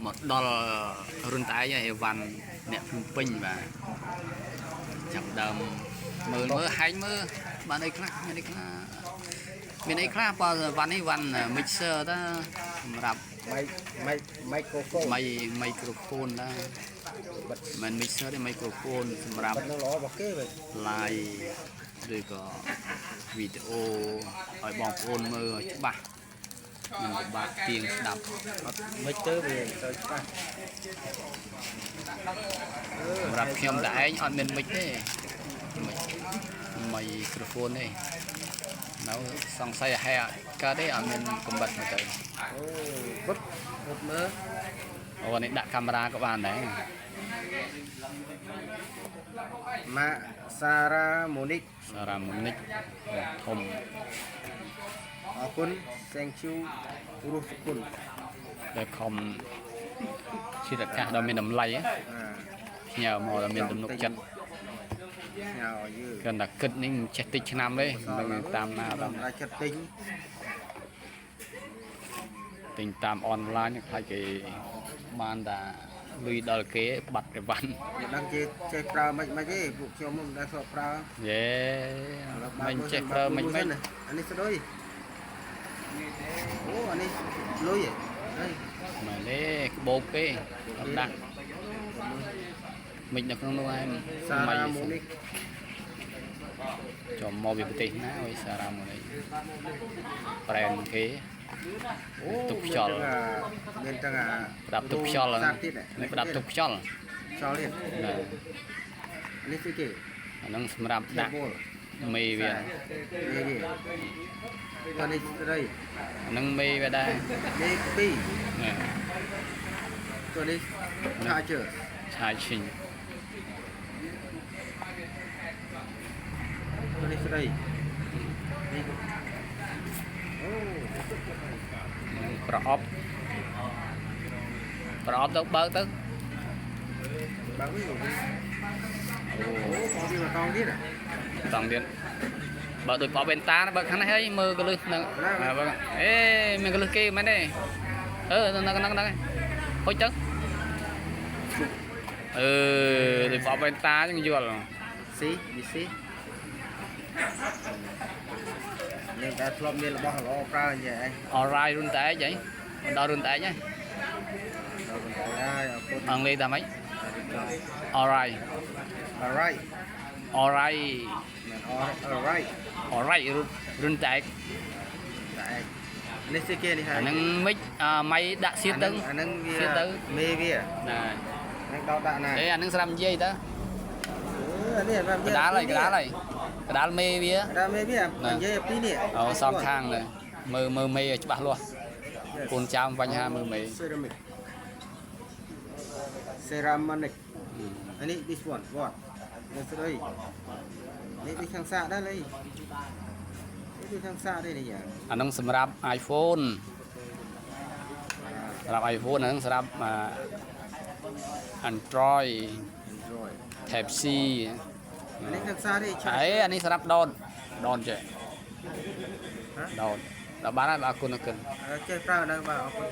មកដល់រុនតែឯងហើយអីវ៉ាន់អ្នកភ្នំពេញបាទចាប់ដើមមើលមើលហែងមើលបានអីខ្លះមានអីខ្លះមានអីខ្លះបើវ៉ាន់នេះវ៉ាន់ mixer តាសម្រាប់ ម៉ៃម៉ៃមីក្រូហ្វូន មីមីក្រូហ្វូនតា បិទ មិន mixer ទេមីក្រូហ្វូនសម្រាប់ បិទនៅល្អរបស់គេវិញ live ឬក៏វីដេអូឲ្យបងប្អូនមើលឲ្យច្បាស់មិនពិបាកទៀងស្ដាប់ អត់មិនទៅវាទៅច្បាស់ សម្រាប់ខ្ញុំតែឯងអត់មាន mic ទេ mic មីក្រូហ្វូនទេនៅសង្ស័យហែកើតទេអត់មានកំបិតមកទៅ អូបិទបិទមើល អូនេះដាក់កាមេរ៉ាក៏បានដែរ ម៉ាសារ៉ាម៉ូនិក សារ៉ាម៉ូនិកធំ អរគុណ thank you រស់សុគុណ ដែលខំជាតកាសដ៏មានតម្លៃ អា ផ្ញើមកដ៏មានទំនុកចិត្ត ញ៉ៅឲ្យយើង គ្រាន់តែគិតនេះមិនចេះតិចឆ្នាំទេមិនដឹងតាមណាតាម តែចិត្តទិញ ទិញតាមអនឡាញខ្លាចគេបានតាលុយដល់គេបាត់អីវ៉ាន់ មិនដឹងជាចេះប្រើមិនមិនទេពួកខ្ញុំមិនដែលធ្លាប់ប្រើ យេមិនចេះប្រើមិនមិន អានេះស្ដុយអូអានេះលុយហី មែនទេក្បោបគេអត់ដាក់មិននៅក្នុងនោះឯង សារ៉ាម៉ូនិក ចូលមកពីប្រទេសណាអើយសារ៉ាម៉ូនិកប្រែនគេ អូ ទុកខ្យល់ មានទាំងអា ប្រដាប់ទុកខ្យល់ សាទៀត នេះប្រដាប់ទុកខ្យល់ ខ្យល់ទៀត ណា នេះស្អីគេ អាហ្នឹងសម្រាប់ដាក់ បូល មេវា នេះគេតនេះស្រី អាហ្នឹងមេវាដែរ នេះពីរ ណា តនេះ charger ឆាយឈិញ តនេះស្រីនេះអូ ប្រអប់ប្រអប់ទៅបើកទៅ បើវិញអូ អូ បងវាមកតង់ទៀត តង់ទៀតបើដូចប្រអប់វ៉ែនតាបើកខាងនេះហើយមើលកលឹះនៅបើកអេមានកលឹះគេមែនទេអឺនៅហ្នឹងហ្នឹងហុចទៅអឺដូចប្រអប់វ៉ែនតាចឹងយល់ ស៊ីវីស៊ីនេះតែធ្លាប់មានរបស់ល្អប្រើញ៉ែឯង អរ៉ាយរុនតែឯងហីដល់រុនតែឯងហី ដល់បន្តហើយអរគុណ អង់គ្លេសតាមម៉េច alright Alright alright មែន Alright alright រុនតែឯង តែឯងនេះស្អីគេនេះហើយ អាហ្នឹងមិចអាម៉ៃដាក់សៀតទៅ អាហ្នឹងវា សៀតទៅ មេវា ណា ហ្នឹងដោតដាក់ណា អេអាហ្នឹងស្រាប់និយាយតើ អឺនេះ កដាលហើយកដាលហើយកដាលមេវា កដាលមេវានិយាយពីនេះ អូសងខាងเลยមើលមើលមេឲ្យច្បាស់លាស់កូនចៅបញ្ហាមើលមេ ceramic ceramic អានេះ this one what នេះស្អីនេះដូចខាងសាកដែរលីនេះដូចខាងសាកទេនេះយ៉ា អាហ្នឹងសម្រាប់ iPhone សម្រាប់ iPhone អាហ្នឹងសម្រាប់អា Android Android Type C អានេះខាងសាកទេឆា អេអានេះសម្រាប់ដោតដោតចេះដោតដល់បានហើយបាទអរគុណអរគុណ ចេះប្រើនៅបាទអរគុណ។